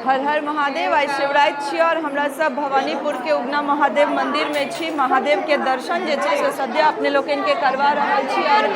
हर हर महादेव। आइ शिवराति छी आओर हमरा सब भवानीपुरके उगना महादेव मन्दिरमे छी। महादेवके दर्शन जे छै से सद्य अपने लोकनिके करवा रहल छी। आओर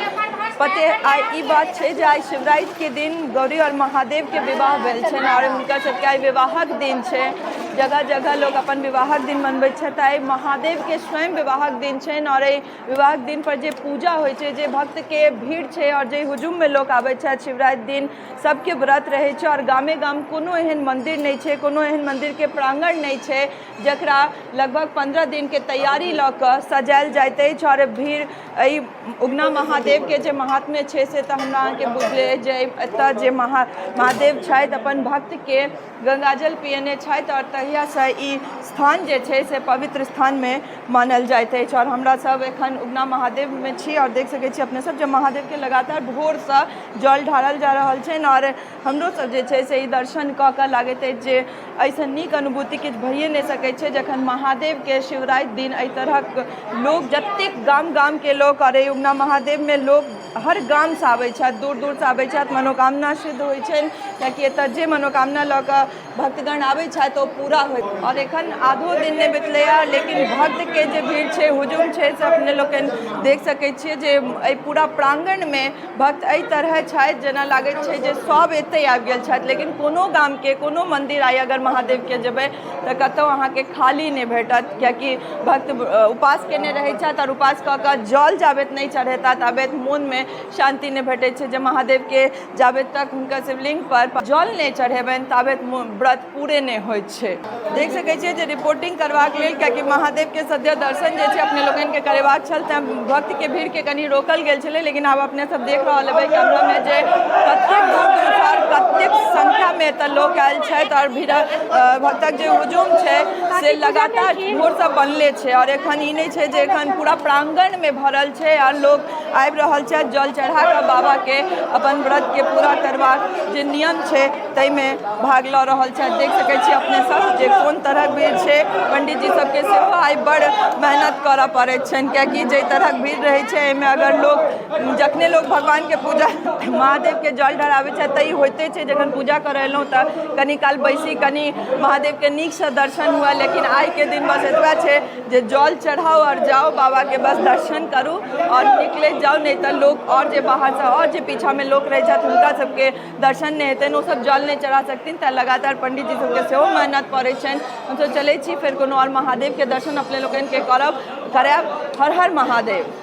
पते आइ ई बात छै जे आइ शिवरातिके दिन गौरी आओर महादेवके विवाह भेल छनि आओर हुनकर सबके आइ विवाहक दिन छै। जगह जगह लोक अपन विवाहक दिन मनबै छथि। आइ महादेवके स्वयं विवाहक दिन छनि आओर एहि विवाहक दिन पर जे पूजा होइ छै, जे भक्तके भीड़ छै आओर जे हुजूममे लोक आबै छथि, शिवराति दिन सबके व्रत रहै छै आओर गामे गाम कोनो एहन मन्दिर नहि छै, कोनो एहन मन्दिरके प्राङ्गण नहि छै जकरा लगभग 15 दिनके तैयारी लऽ कऽ सजायल जाइत अछि। आओर भीड़ एहि उगना महादेवके जे महात्म्य छै से तऽ हमरा अहाँके बुझले अछि जे एतऽ जे महादेव छथि अपन भक्तके गङ्गाजल पियेने छथि आओर तहियासँ ई स्थान जे छै से पवित्र स्थानमे मानल जाइत अछि। आओर हमरा सब एखन उगना महादेवमे छी आओर देख सकै छी अपने सब जे महादेवके लगातार भोरसँ जल ढारल जा रहल छनि। आओर हमरो सब जे छै से ई दर्शन कऽ कऽ लागैत अछि जे एहिसँ नीक अनुभूति किछु भइए नहि सकै छै, जखन महादेवके शिवराति दिन एहि तरहक लोक जतेक गाम गामके लोक आओर एहि उगना महादेवमे लोक हर गामसँ आबै छथि, दूर दूरसँ आबै छथि, मनोकामना सिद्ध होइ छनि, कियाकि एतऽ जे मनोकामना लऽ कऽ भक्तगण आबै छथि ओ पूरा होइ। आओर एखन आधो दिन नहि बितलैए लेकिन भक्तके जे भीड़ छै, हुजूम छै, से अपने लोकनि देख सकै छियै जे एहि पूरा प्राङ्गणमे भक्त एहि तरहे छथि जेना लागैत छै जे सभ एतहि आबि गेल छथि। लेकिन कोनो गामके कोनो मन्दिर आइ अगर महादेवके जेबै तऽ कतहु अहाँके खाली नहि भेटत, कियाकि भक्त उपास केने रहै छथि आओर उपास कऽ कऽ जल जाबेत नहि चढ़ेता ताबेत मोनमे शान्ति नहि भेटै छै। जे महादेवके जाबे तक हुनकर शिवलिंग पर जल नहि चढ़ेबनि ताबे व्रत पूरे नहि होइत छै। देख सकै छियै जे रिपोर्टिंग करबाक लेल, कियाकि महादेवके सद्य दर्शन जे छै अपने लोकनिके करेबाक छल, तैँ भक्तके भीड़के कनि रोकल गेल छलै। लेकिन आब अपने सब देख रहल हेबै कैमरामे जे कतेक दूर दूरसँ आओर कतेक संख्यामे एतऽ लोक आयल छथि आओर भीड़ भक्तक जे हुजूम छै से लगातार भोरसँ बनले छै। आओर एखन ई नहि छै जे एखन पूरा प्राङ्गणमे भरल छै आओर लोक आबि रहल छथि जल चढ़ा कऽ बाबाके अपन व्रतके पूरा करबाक जे नियम छै ताहिमे भाग लऽ रहल छथि। देख सकै छी अपने सब जे कोन तरहक भीड़ छै। पंडीजी सबके सेहो आइ बड़ मेहनत करऽ पड़ैत छनि, कियाकि जाहि तरहक भीड़ रहै छै एहिमे अगर लोक जखने लोक भगवानके पूजा महादेवके जल ढराबै छथि तऽ ई होइते छै जखन पूजा करऽ एलहुँ तऽ कनी काल बैसी, कनी महादेवके नीकसँ दर्शन हुए। लेकिन आइके दिन बस एतबा छै जे जल चढ़ाउ आओर जाउ बाबाके बस दर्शन करू आओर निकलैत जाउ, नहि तऽ लोक आओर जे बाहरसँ आओर जे पीछामे लोक रहै छथि हुनका सबके दर्शन नहि हेतनि, ओसब जल नहि चढ़ा सकथिन। तऽ लगातार पंडीजी सबके सेहो मेहनत पड़ै छनि। हमसब चलै छी, फेर कोनो आओर महादेवके दर्शन अपने लोकनिके करब करायब। हर हर महादेव।